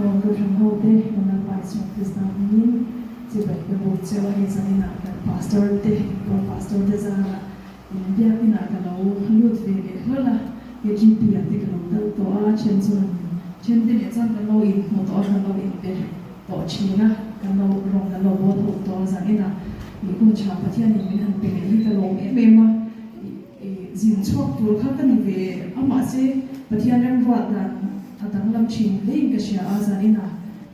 Aw Kohhran ho te, kan Lalpa Isua Krista hmingin chibai ka buk cheu a hei zaninah kan Pastor te, Pro Pastor te zarah in biakinah ka lo lut ve leh hlawl a, KGP ah te ka lo kal tawh a, then chuan then te leh chuan kan lo inhmu tawh a, kan lo inbe tawh thin a, kan lo rawng kan lo bawl ho tawh a, zaninah ih hun tha Pathianin min han pe leh hi ka lawm em em a. I zin chhuak tur kha ka ni ve a, mahse Pathian remruat dan a danglam thin hlein ka hria a, zaninah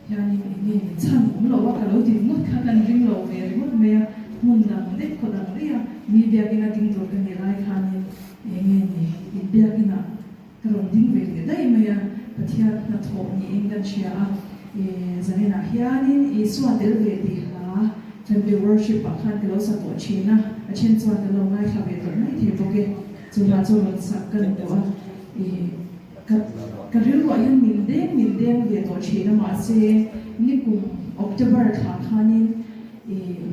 hianin eng nge min chhan awm lo a, ka lo din ngawt kha kan ring lo ve ringawt mai a, hmun dang daih khaw dang daih a mi biakina ding tur ka ni lai khanin eng nge ni in biakinah ka rawn ding ve leh daih mai a, Pathian hnathawh niin kan hria a, zaninah hianin Isua tel ve tih hla Family Worship ah khan ka lo sa tawh thin a, a then chuan ka lo ngaithla ve tawh mai thei bawk e, chu hla chu rawn sak ka ni tawh a, ka ka rilruah hian min deng min deng ve tawh thin a, mahse nikum October thla khanin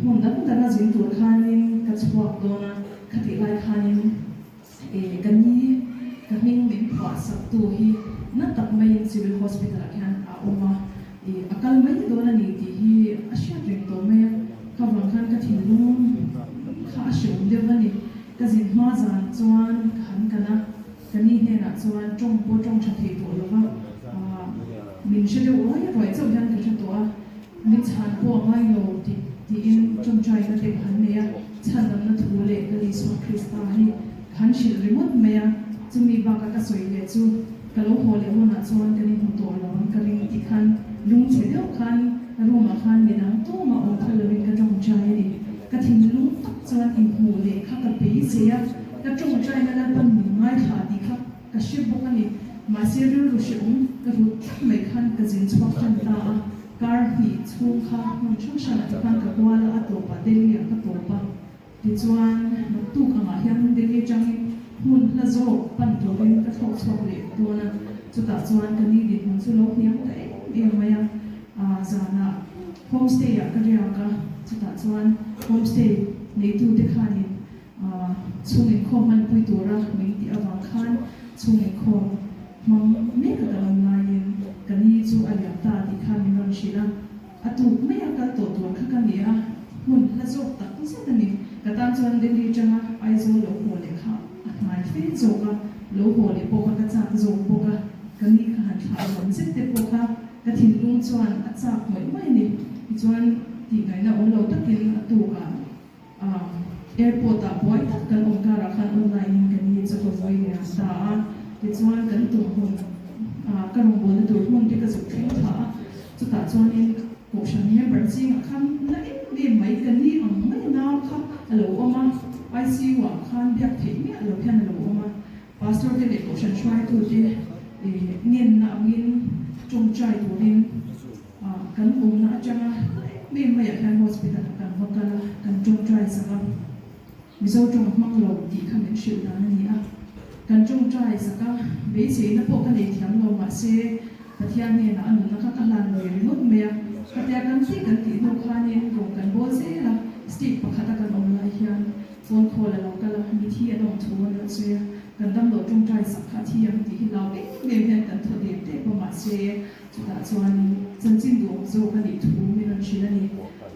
hmun dang danga zin tur khanin ka chhuak dawn a, khatih lai khanin. E ka ni, ka hming min phuah sak tu hi na tak maiin Civil Hospital ah khian a awm a, e a kal mai dawn a ni tih hi a hriat reng tawh mai a, kha vang khan ka thinlung kha a hreawm deuh a ni. Ka zin hma zan chuan ka han kan a, ka ni hnenah chuan tawng pawh tawng tha thei tawh lova, min hre deuh ruai ruai chauh hian ka hre tawh a. Min chhan pawh a ngai lo tih tiin tawngtaina te ka han nei a, chhandamna thu leh ka Isua Krista hi ka han hrilh ringawt mai a, chumi baka ka sawi leh chu ka lo haw leh hunah chuan kan inhmu tawh lo ang ka ring tih khan lungchhe deuh khan room ah khan midang tumah awm phal lovin ka tawngtai a ni. Ka thinlung tak chuan inhmuh leh kha ka beisei a, ka tawngtaina Lalpan min ngaithla tih kha Ka hre bawk a ni. Mahse rilru hrehawm ka rut tlat mai khan ka zin chhuak tan ta a, kar hnih chhung kha hmun hrang hrangah te khan ka kual a, a tawpah Delhi ah ka tawp a. Tichuan naktuk angah hian Delhi atangin hmun hla zawk pan turin ka thlawk chhuak leh dawn a, chutah chuan ka ni dinhmun chu lo hniam ta em em mai a, zanah homestay ah ka riak a, chutah chuan homestay neitute khanin Chhung inkhawm hmanpui tura min tih avang khan chhung inkhawm hmang mek a kan awm laiin ka ni chu a liam ta tih kha min rawn hrilh a, a tuk mai a kal tawh tur kha ka ni a, hmun hla zawk tak zet a ni. Ka tan chuan Delhi atanga Aizawl lo haw leh kha a hnai fe zawk a, lo haw leh pawh kha ka chak zawk bawk a, ka ni kha han thlah nuam zet te pawh kha ka thinlung chuan a chak ngawih ngawih a ni. Tichuan tihngaihnna awm lo takin a tukah Airport ah buai tak kan awm karah khan online in ka ni chu ka vawi leh ang ta a, tichuan kan tum hmun ka rawngbawlna tur hmun te ka zuk thleng thla a, chutah chuanin kohhran member zingah khan na em em mai ka ni ang mai nau kha a lo awm a, ICU ah khan biak theih miah lo hian a lo awm a, Pastor te leh kohhran hruaitu te ngenna angin tawngtai turin Kan awmna atanga em em maiah hian hospital ah kan va kal a, kan tawngtai sak a, Mizo tawng hmang lo tih kha min hrilh dan a ni a, kan tawngtai sak a, beiseina pawh ka nei thiam lo mahse Pathian hnenah a nunna kha ka hlan ve ringawt mai a, khatia kan tih kan tih hnu khanin rawng kan bawl zel a, state pakhata kan awm lai hian phone call a lo kal a, mithi an awm thu an rawn sawi a, kan damlo tawngtai sak kha a thi ang tih hi lau em em hian kan thaw dep dep a mahse Chutah chuanin chanchin duhawm zawk a nih thu min rawn hrilh a ni.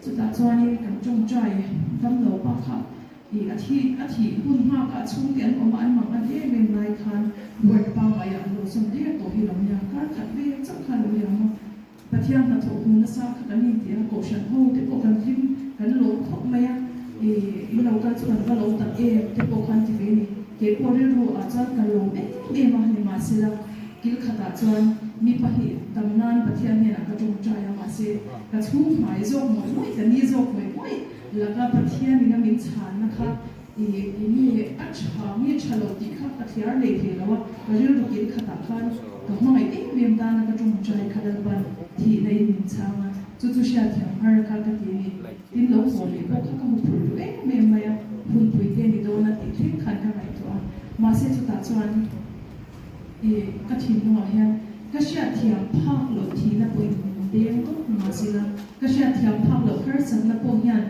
Chutah chuanin kan tawngtai damlo pa kha ih a thi a thih hun nghakah a chhungte an awm a, an mang an em em lai khan ward pangaiah an lo sawn der tawh hi lo nia, kar khat vel chauh kha lo liam a. Pathian hnathawh hmu nasa kha kan inti a, kohhran ho te pawh kan hlim kan lawm khawp mai a, ih in lo kal chu kan va lo tak em te pawh khan ti ve a ni. Keipawh rilru ah chuan ka lawm em em a, nimahsela Kil khatah chuan mi pahnih dam nan Pathian hnenah ka tawngtai a, mahse ka chhung hmai zawk mawih mawih, ka ni zawk mawih mawih laka Pathianin a min chhanna kha i i nge a tha nge tha lo tih kha ka thliar leh thei lo a, ka rilru kil khatah khan ka hmangaih em em tana ka tawngtai kha Lalpan thihna in min chhang a, chu chu hriatthiam har kha ka ti a ni. Tin lo haw leh pawh kha ka hmu phur duh em em mai a, hunpui te ni dawn a tih thleng khan ka ngaihtuah a, mahse chutah chuan. I ka thinlungah hian ka hriatthiam phak loh thihna pawhin min deng tawp mahsela ka hriatthiam phak loh harsatna pawh hian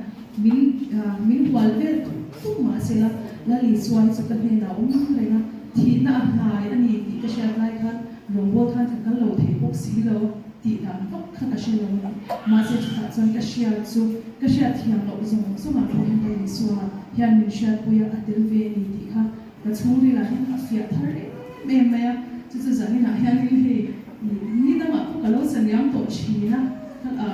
min min hual vel tuk tuk mahsela Lal Isua hi chu ka hnenah awm reng a, thihna a hnai a ni tih ka hriat lai khan rawngbawl khan ka kal lo thei bawk si lo. Tih dan vak kha ka hre lo a ni. Mahse chutah chuan ka hriat chu ka hriat thiam loh zawng zawngah pawh hian ka Isua hian min hriatpui a, a tel ve a ni tih kha ka chhungrilah hian a fiah thar em em mai a. Chu chu zaninah hianin hei ni dangah pawh ka lo sa liam tawh thin a,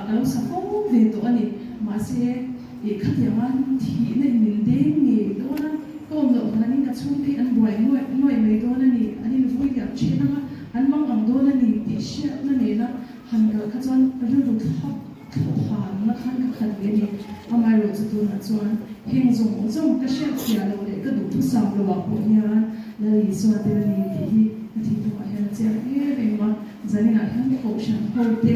ka lo sa fo ve tawh a ni. Mahse ih khatianga thihna in min deng ngei dawn a, ka awm loh hlanin ka chhungte hi an buai nuaih nuaih mai dawn a ni, an invui liam thin ang a. An mang ang dawn a ni tih hriatna nena han kal kha chuan rilru thlap thlaphanna khan ka khat ve a ni. Amaherawh chu tunah chuan heng zawng zawng ka hriat fiah loh leh ka duhthusam loah pawh hian Lal Isua tel a ni tih hi ka thinlungah hian a chiang em em a. Zaninah hian kohhran ho te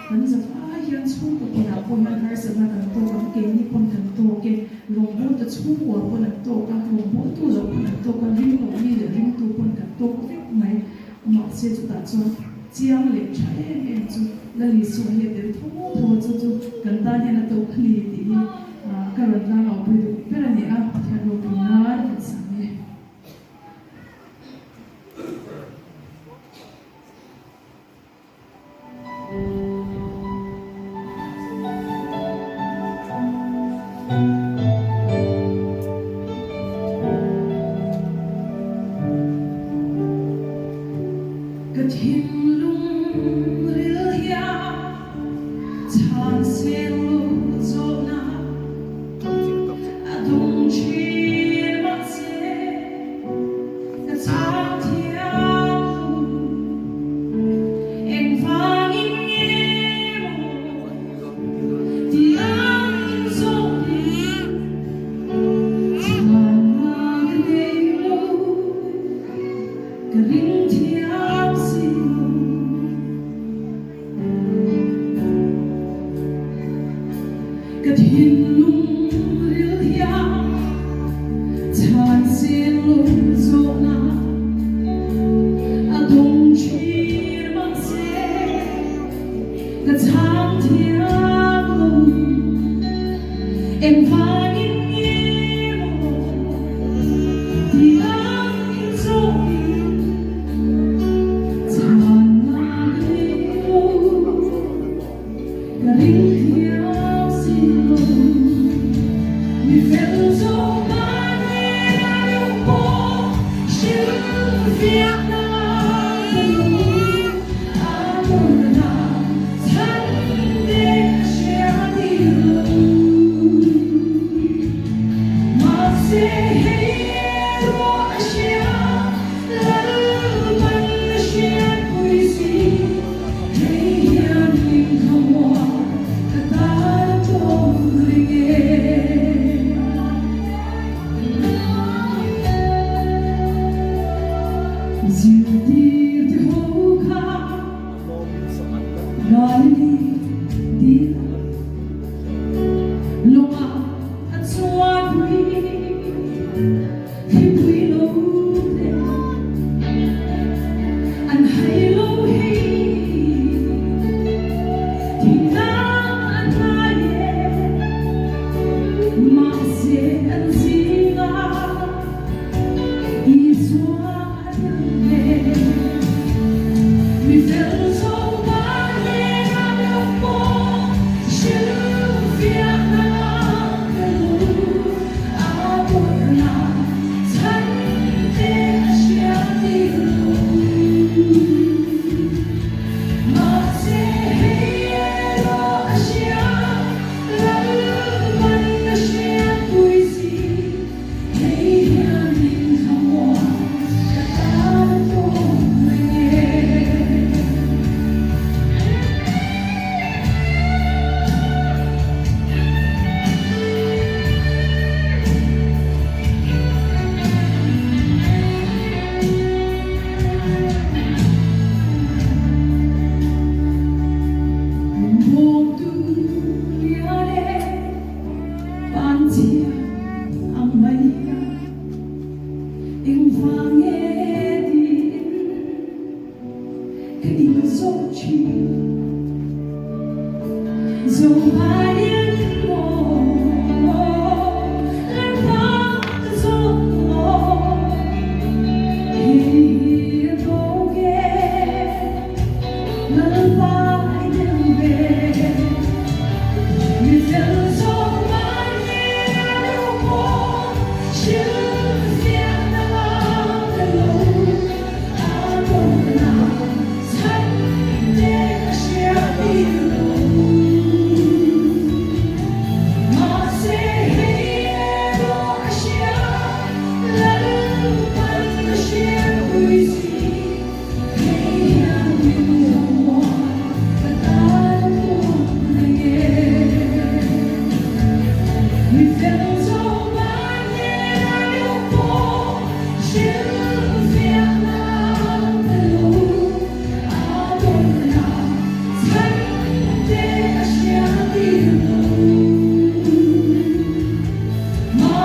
kan zavai hian chhungkaw tinah pawh hian harsatna kan tawk ang, keini pawn kan tawk e, rawngbawltu chhungkua pawn an tawk a, rawngbawltu loh pawn an tawk a, ringlo mi leh ringtu pawn kan tawk vek mai. Mahse chutah chuan chiang leh tha em em chu Lal Isua hi a tel tho tho a, chu chu kan tan hian a tawk a ni tih hi ka rawn tlangau pui duh ber a ni a, Pathian ropui nan kan sang e. Ka thinlung ril hian chhan seng lu zawhna a dum thin mahse ka chhang thiam lo. Engvangin nge maw tiang in zawk hi chhanna ka nei lo, ka ring thiam si lo. Ka thinlung ril hian chhan seng lo zawhna a dawng thin mahse ka chhang thiam lo. Engvangin nge maw tiang in zawhin chhanna ka nei lo. Ka ring thiam si lo. Mi fel zawk mahni a deuh pawh hrilhfiahna ka lo a tawrhna chhan te ka hria tir lo. Mahse hei erawh a hria, Lalpan a hriatpui si. Hei hian min khamua ka tan tawng ring e.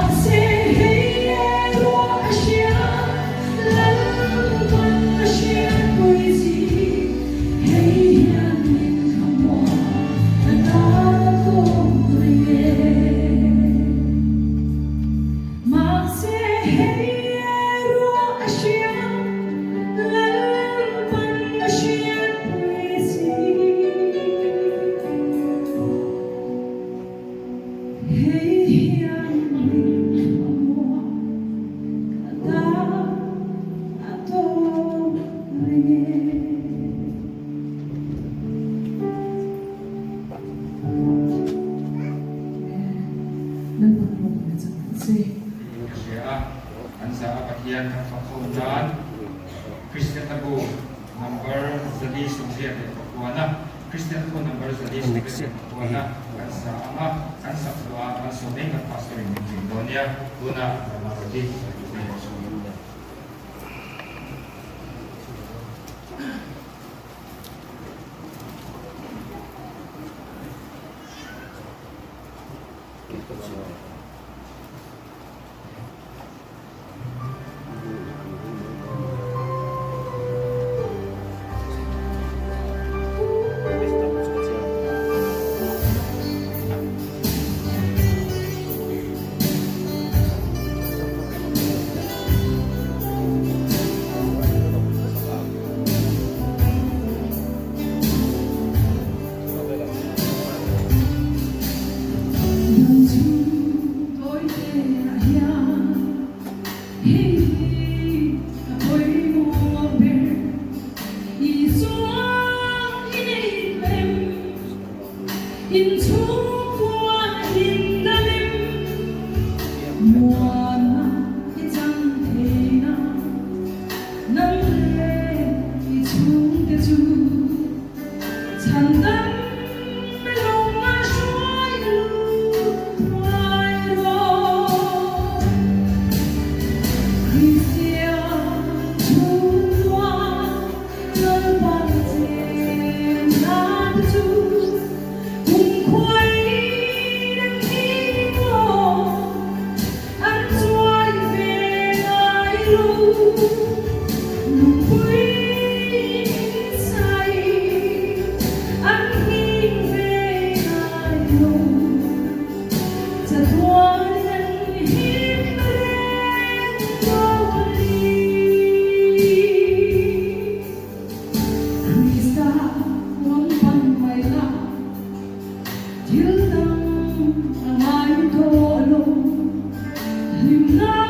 Mahse hei erawh ka hria, Lalpan ka hriatpui chi, hei hian min thlamuan ka tan a tawk reng e. Mahse hei erawh ka hria, Lalpan ka hriatpui chi. Hei hian min thlamuan ka tan a tawk reng e. Lalpa rawng chang ang che. Ka hria a, an za a Pathian kan fak ho nan Kristian bu number 485 Kristian thu number 485 kan sa ang a, kan sak zawh ah malsawm eng kan pastor in min ring dawn nia, tunah Ramarothi. Thil dang a ngai tawh lo, hlimna.